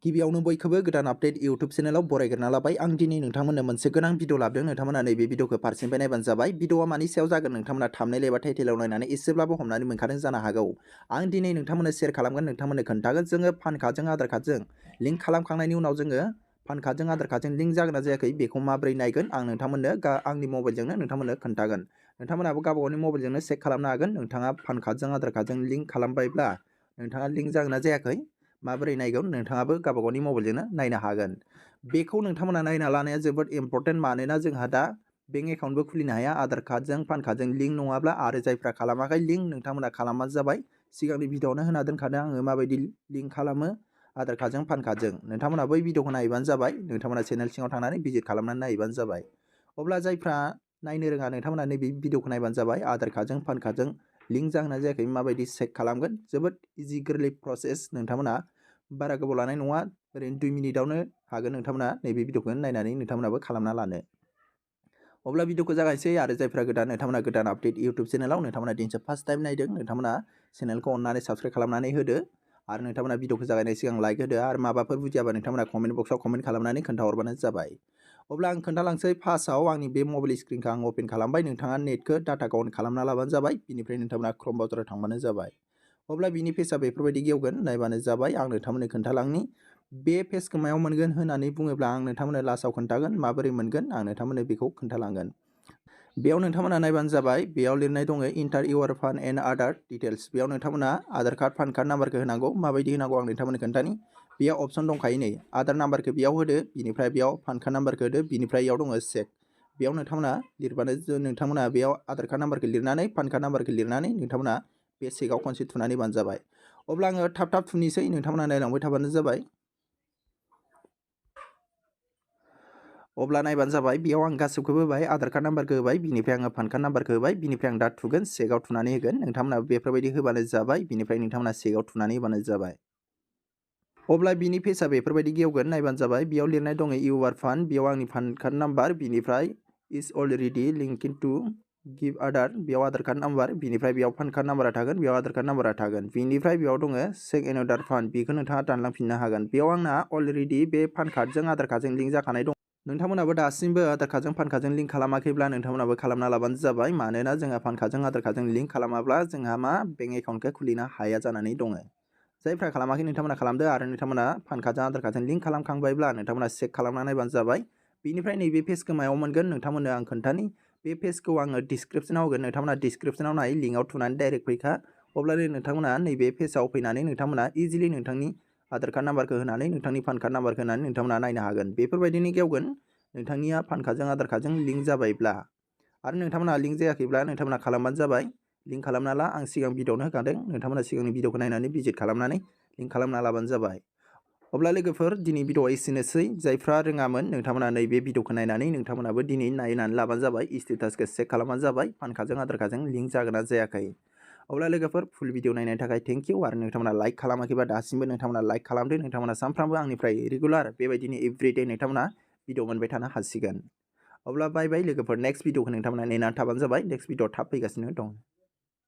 गिबियावनो बयखौबो गोदान आपडेट इउट्यूब चेनेलाव बरायग्रोना लाबाय। आं दिनै नोंथांमोननो मोनसे गोनां भिडिअ लाबोदों। नोंथांमोना नैबे भिडिअखौ फारसेनिफ्राय नायबानो जाबाय। भिडिअआ मानि सायाव जागोन नोंथांमोना थाम्बनेल एबा टाइटेलाव नायनानै एसेब्लाबो हमनानै मोनखादों जानो हागौ। आं दिनै नोंथांमोननो शेयार खालामगोन, नोंथांमोननो खोन्थागोन जोङो पान कार्डजों आधार कार्डजों लिंक खालामखांनायनि उनाव जोङो पान कार्डजों आधार कार्डजों लिंक जागोन ना जायाखै बेखौ माबोरै नायगोन आं नोंथांमोननो आंनि मबाइलजोंनो नोंथांमोननो खोन्थागोन। नोंथांमोनाबो गावबा गावनि मबाइलजोंनो चेक खालामनो हागोन। नोंथाङा पान कार्डजों आधार कार्डजों लिंक खालामबायब्ला नोंथाङा लिंक जागोन ना जायाखै माबोरै नायगोन नोंथाङाबो गावबा गावनि मबाइलजोंनो नायनो हागोन। बेखौ नोंथांमोना नायना लानाया जोबोद इम्पर्टेन्ट, मानोना जोंहा दा बेंक एकाउन्टबो खुलिनो हाया आधार कार्डजों पान कार्डजों लिंक नङाब्ला। आरो जायफ्रा खालामाखै लिंक नोंथांमोना खालामबानो जाबाय। सिगांनि भिडिअआवनो होना दोनखादों आङो माबायदि लिंक खालामो आधार कार्डजों पान कार्डजों। नोंथांमोना बै भिडिअखौ नायबानो जाबाय। नोंथांमोना चेनेल सिङाव थांनानै भिजिट खालामनानै नायबानो जाबाय। अब्ला जायफ्रा नायनो रोङा नोंथांमोना नैबे भिडिअखौ नायबानो जाबाय। आधार कार्डजों पान कार्डजों लिंक जागोन ना जायाखै माबायदि चेक खालामगोन, जोबोद इजि गोरलै प्रसेस। नोंथांमोना बारा गोबाव लानाय नङा, ओरैनो 2 मिनिटआवनो हागोन नोंथांमोना नैबे भिडिअखौ नायनानै नोंथांमोनाबो खालामना लानो। अब्ला भिडिअखौ जागायसै। आरो जायफ्रा गोदान नोंथांमोना गोदान आपडेट इउट्यूब चेनेलाव नोंथांमोना दिनैसो फार्स्ट टाइम नायदों, नोंथांमोना चेनेलखौ अननानै साबस्क्राइब खालामनानै होदो। आरो नोंथांमोना भिडिअखौ जागायनाय सिगां लाइक होदो। आरो माबाफोर बुजियाबा नोंथांमोना कमेन्ट बक्सआव कमेन्ट खालामनानै खोन्थाहरबानो जाबाय। अब्ला आं खोन्थालांसै। फार्स्टआव आंनि बे मबाइल स्क्रिनखौ आं अपेन खालामबाय। नोंथाङा नेटखौ डाटाखौ अन खालामना लाबानो जाबाय। बिनिफ्राय नोंथांमोना क्रम ब्राउजाराव थांबानो जाबाय। अब्ला बिनि पेजआ बेफोरबायदि गेवगोन, नायबानो जाबाय। आं नोंथांमोननो खोन्थालांनि बे पेजखौ मायाव मोनगोन होननानै बुङोब्ला आं नोंथांमोननो लास्टआव खोन्थागोन माबोरै मोनगोन आं नोंथांमोननो बेखौ खोन्थालांगोन। बेयाव नोंथांमोना नायबानो जाबाय। बेयाव लिरनाय दङ इन्टार इउर फान एन्ड आदार डिटेल्स। बेयाव नोंथांमोना आधार कार्ड पान कार्ड नाम्बारखौ होनांगौ। माबायदि होनांगौ आं नोंथांमोननो खोन्थानि। बेयाव अपसन दंखायो नै, आधार नाम्बारखौ बेयाव होदो, बिनिफ्राय बेयाव पान कार्ड नाम्बारखौ होदो, बिनिफ्राय बेयाव दङ चेक। बेयाव नोंथांमोना लिरबानो नोंथांमोना बेयाव आधार कार्ड नाम्बारखौ लिरनानै पान कार्ड नाम्बारखौ लिरनानै नोंथांमोना बे चेकआव खनसे थुनानै होबानो जाबाय। अब्ला आङो थाब थाब थुनोसै, नोंथांमोना नायलांबाय थाबानो जाबाय। अब्ला नायबानो जाबाय। बेयाव आं गासिबखौबो होबाय, आधार कार्ड नाम्बारखौ होबाय, बिनिफ्राय आङो पान कार्ड नाम्बारखौ होबाय, बिनिफ्राय आं दा थुगोन, चेकआव थुनानै होगोन। नोंथांमोना बेफोरबायदि होबानो जाबाय। बिनिफ्राय नोंथांमोना चेकआव थुनानै होबानो जाबाय। अब्ला बिनि पेजआ बेफोरबायदि गेवगोन, नायबानो जाबाय। बेयाव लिरनाय दङ इउर फान, बेयाव आंनि पान कार्ड नाम्बार, बिनिफ्राय इज अलरेडि लिंकिं टु गिभ आधार, बेयाव आधार कार्ड नाम्बार, बिनिफ्राय बेयाव पान कार्ड नाम्बारा थागोन, बेयाव आधार कार्ड नाम्बारा थागोन। बिनिफ्राय बेयाव दङ चेक एनादार फान, बेखौ नोंथाङा दानलांफिननो हागोन। बेयाव आंना अलरेडि बे पान कार्डजों आधार कार्डजों लिंक जाखानाय दं। नोंथांमोनाबो दासिमबो आधार कार्डजों पान कार्डजों लिंक खालामाखैब्ला नोंथांमोनाबो खालामना लाबानो जाबाय। मानोना जोंहा पान कार्डजों आधार कार्डजों लिंक खालामाब्ला जोंहा बेंक एकाउन्टखौ खुलिनो हाया जानानै दङ। जायफ्रा खालामाखै नोंथांमोना खालामदो। आरो नोंथांमोना पान कार्डजों आधार कार्डजों लिंक खालामखांबायब्ला नोंथांमोना चेक खालामना नायबानो जाबाय। बिनिफ्राय नैबे पेजखौ मायाव मोनगोन नोंथांमोननो आं खोन्थानि। बे पेजखौ आङो डिसक्रिप्सनाव होगोन, नोंथांमोना डिसक्रिप्सनाव नाय, लिंकआव थुनानै डाइरेक्ट फैखा। अब्लानो नोंथांमोना नैबे पेजआव फैनानै नोंथांमोना इजिलि नोंथांनि आधार कार्ड नाम्बारखौ होनानै नोंथांनि पान कार्ड नाम्बारखौ होनानै नोंथांमोना नायनो हागोन। बेफोरबायदिनो गेवगोन नोंथांनिया पान कार्डजों आधार कार्डजों लिंक जाबायब्ला। आरो नोंथांमोना लिंक जायाखैब्ला नोंथांमोना खालामबानो जाबाय। लिंक खालामना ला, आं सिगां भिडिअआवनो होखादों। नोंथांमोना सिगांनि भिडिअखौ नायनानै भिजिट खालामनानै लिंक खालामना लाबानो जाबाय। अब्ला लोगोफोर दिनै भिडिअआ एसेनोसै। जायफ्रा रोङामोन नोंथांमोना नैबे भिडिअखौ नायनानै नोंथांमोनाबो दिनै नायनानै लाबानो जाबाय। स्टेटासखौ चेक खालामबानो जाबाय, पान कार्डजों आधार कार्डजों लिंक जागोन ना जायाखै। अब्ला लोगोफोर फुल भिडिअ नायनायनि थाखाय थेंक इउ। आरो नोंथांमोना लाइक खालामाखैबा दासिमबो नोंथांमोना लाइक खालामदो। नोंथांमोना सानफ्रामबो आंनिफ्राय रेगुलार बेबायदिनो एभ्रिडे नोंथांमोना भिडिअ मोनबाय थानो हासिगोन। अब्ला बाय बाय लोगोफोर, नेक्स्ट भिडिअखौ नोंथांमोना नेनानै थाबानो जाबाय। नेक्स्ट भिडिअ थाब फैगासिनो दं।